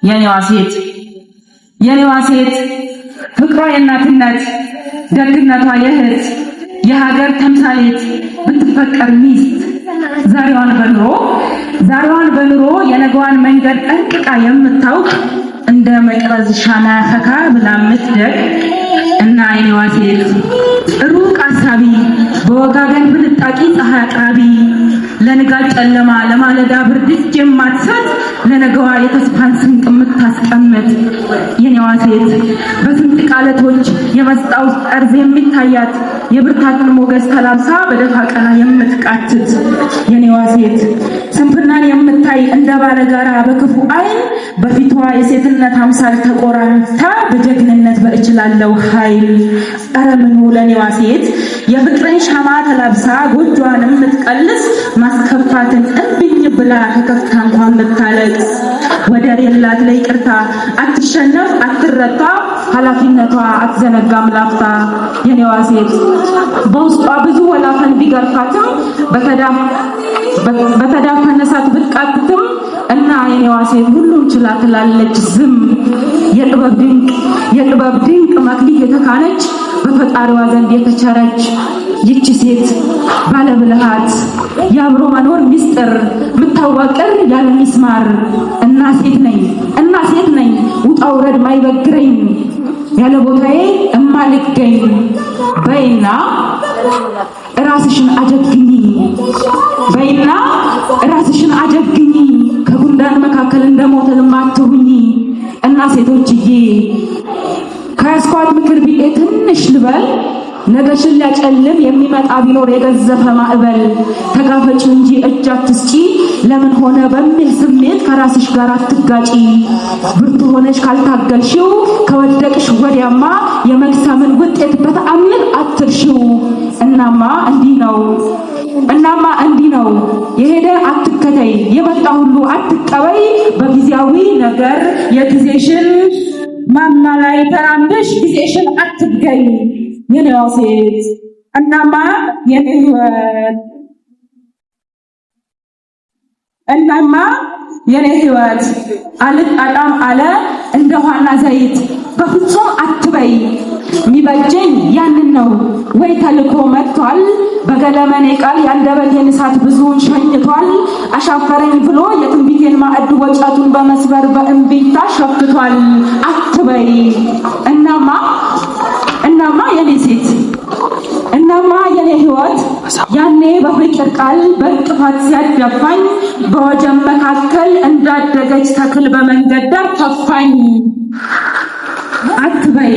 የኔዋ ሴት፣ የኔዋ ሴት፣ ፍቅሯ የእናትነት፣ ደግነቷ የእህት፣ የሀገር ተምሳሌት፣ ብትፈቀር ሚስት፣ ዛሬዋን በኑሮ የነገዋን መንገድ ጠንቅቃ የምታውቅ፣ እንደ መቅረዝ ሻማ ፈካ ብላ የምትደግ እና የኔዋ ሴት ሩቅ አሳቢ፣ በወጋገን ብንጣቂ ፀሐይ አቅራቢ፣ ለንጋት ጨለማ ለማለዳ ብርድ እጅ የማትሰጥ፣ ለነገዋ የተስፋን ስንቅ የምታስቀምጥ የኔዋ ሴት፣ በስንጥቅ አለቶች የመስታወት ጠርዝ የሚታያት፣ የብርታትን ሞገስ ተላብሳ በደፋ ቀና የምትቃትት የኔዋ ሴት፣ ስንፍናን የምታይ እንደ ባለጋራ በክፉ ዓይን፣ በፊቷ የሴትነት አምሳል ተቆራኝታ በጀግንነት በእችላለው ኃይል፣ ኧረ ምኑ ለኔዋ ሴት የፍቅርን ሻማ ተላብሳ ጎጆዋን የምትቀልስ፣ ማስከፋትን እምቢኝ ብላ ተከፍታ እንኳን የምታለቅስ፣ ወደር የላት ለይቅርታ፣ አትሸነፍ አትረታ፣ ኃላፊነቷ አትዘነጋም ላፍታ የኔዋ ሴት በውስጧ ብዙ ወላፈን ቢገርፋትም፣ በተዳፈነ እሳት ብትቃትትም እና የኔዋ ሴት ሁሉም ችላ ትላለች ዝም። የጥበብ ድንቅ መክሊት የተካነች፣ በፈጣሪዋ ዘንድ የተቸረች ይቺ ሴት ባለብልሃት፣ የአብሮ መኖር ሚስጥር ምታዋቅር ያለ ሚስማር እና ሴት ነኝ ውጣ ውረድ ማይበግረኝ፣ ያለ ቦታዬ እማልገኝ በይና ራስሽን አጀግኚ፣ በይና ራስሽን አጀግኚ፣ ከጉንዳን መካከል እንደሞተ አትሁኚ። እና ሴቶችዬ፣ ከያስኳት ምክር ቢጤ ትንሽ ልበል። ነገሽን ሊያጨልም የሚመጣ ቢኖር የገዘፈ ማዕበል፣ ተጋፈጪ እንጂ እጅ አትስጪ። ለምን ሆነ በሚል ስሜት ከራስሽ ጋር አትጋጪ። ብርቱ ሆነሽ ካልታገልሽው ከወደቅሽ ወዲያማ የመክሰምን ውጤት በተአምር አትርሺው። እናማ እንዲህ ነው፣ የሄደ አትከተይ፣ የመጣ ሁሉ አትቀበይ። በጊዜያዊ ነገር የጊዜሽን ማማ ላይ ተራምደሽ ጊዜሽን አትገኝ የኔዋ ሴት። እናማ የኔ ህይወት አልጣጣም አለ እንደ ውሃና ዘይት በፍጹም አትበይ። የሚበጀኝ ያንን ነው ወይ ተልኮ መጥቷል። በገለመኔ ቃል የአንደበቴን እሳት ብዙውን ሸኝቷል። አሻፈረኝ ብሎ የትንቢቴን ማዕድ ወጨቱን በመስበር በእምቢታ ሸፍቷል አትበይ። እናማ የኔ ሴት፣ እናማ የኔ ህይወት፣ ያኔ በፍቅር ቃል በእንቅፋት ሲያደፋኝ፣ በወጀብ መካከል እንዳደገች ተክል በመንገድ ዳር ተፋኝ አትበይ።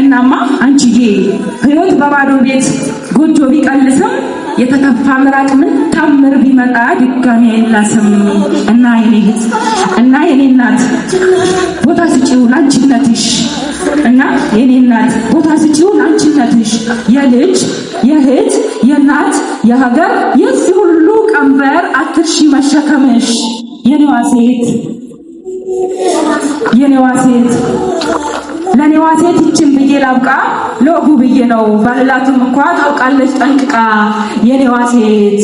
እናማ አንቺዬ፣ ህይወት በባዶ ቤት ጎጆ ቢቀልስም፣ የተተፋ ምራቅ ምን ታምር ቢመጣ ድጋሚ አይላስም። እና የኔ እህት እና የኔ እናት ቦታ ስጪው ላንቺነትሽ፣ እና የኔ እናት ቦታ ስጪው ላንቺነትሽ፣ የልጅ፣ የእህት፣ የእናት፣ የሀገር የዚህ ሁሉ ቀንበር አትርሺ መሸከምሽ የኔዋ ሴት። የኔዋ ሴት፣ ለኔዋ ሴት ይችን ብዬ ላብቃ። ለወጉ ብዬ ነው ባልላትም እንኳ ታውቃለች ጠንቅቃ የኔዋ ሴት።